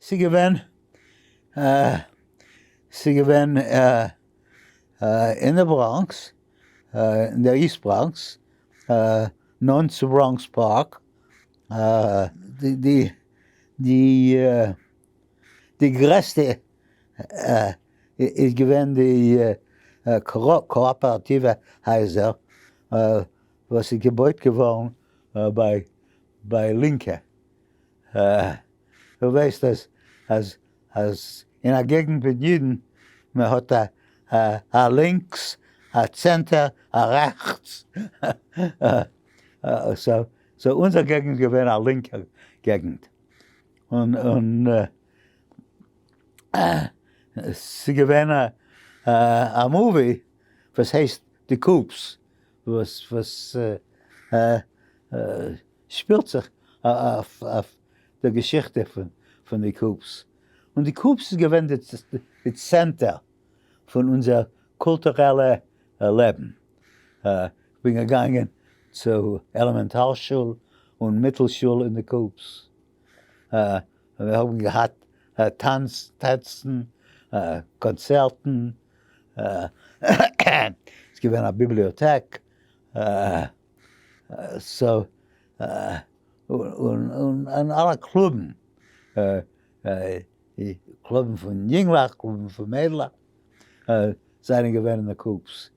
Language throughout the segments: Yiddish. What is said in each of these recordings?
ס'איז געווען, ס'איז געווען אין די בראנקס, אין דער East Bronx, נאנט צו Bronx Park, די די די גרעסטע איז געווען די קאאפעראטיווע הייזער וואס איז געבויט געווארן ביי ביי לינקע. דו ווייסט אז אז אז אין א געגנט מיט אידן מען האט א א לינקס א צענטער א רעכטס so so אונזער געגנט איז געווען א לינקע געגנט און און ס'איז געווען א א movie וואס הייסט די Coops וואס וואס שפילט זיך אויף דער געשיכטע פון די Coops, און די Coops איז געווען די צענטער פון אונזער קולטורעלע לעבן. כ'בין געגאנגען צו עלעמענטאר שול און מיטל שול אין די Coops, מיר האבן געהאט טאנץ, טענצן, קאנצערטן, ס'איז געווען א ביבליאטעק, so און אלע קלובן, קלובן פון יונגלעך, קלובן פון מיידלעך, זענען געווען אין די Coops.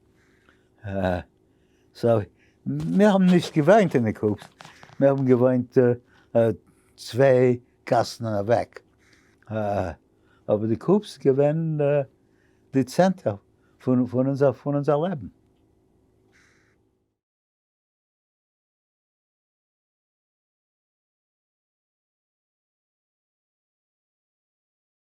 So מיר האבן נישט געוואוינט אין די Coops, מיר האבן געוואוינט צוויי גאסן אוועק, אבער די Coops איז געווען די צענטער פון אונזער לעבן.